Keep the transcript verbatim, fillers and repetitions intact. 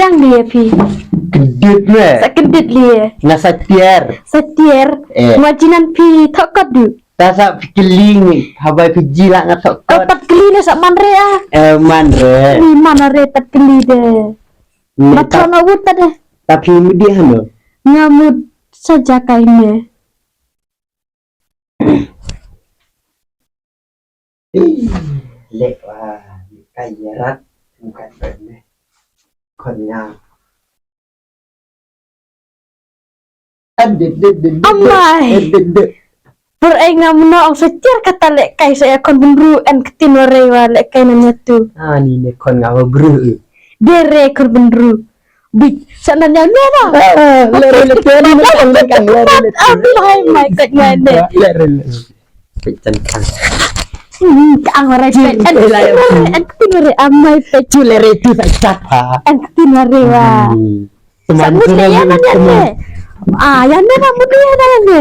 Tang lieh phi. Kyndit me. Sa kyndit lieh. Nga sa tiar. Sa tiar. Eh. Nga jinan phi thok kot du. Ta sa phi kylli ngi, haba phi ji la nga thok kot. Pat kylli ne sa man re ah. Eh, man re. Ni man re pat kylli de. Ne ma ta thok na wut ta de. Ta phi mudi hano. Nga mut sa ja kai ne. Lek wa, kai yarat, bukan bende. Kon nga. Amai. Pur ai nga mno ong sa tiar kata lek kai sa ya kon bynru en ktin wa rei wa lek kai na nyatu. Ani ne kon nga wa bru. Dere kon bynru. Bit sa nan ya ne na. Lere le tiar ni ne kon lek kai lere le. Amai mai kat ngai ne. Lere le. Peit tang kang. Hmm, kang rai peit. En, en, en ktin rai amai peit. Chu le rai tu sa chat ha. En ktin rai wa. Hmm. Sa mut le ya nan ya ne. Ah, ya ne na mut le ya nan ya ne.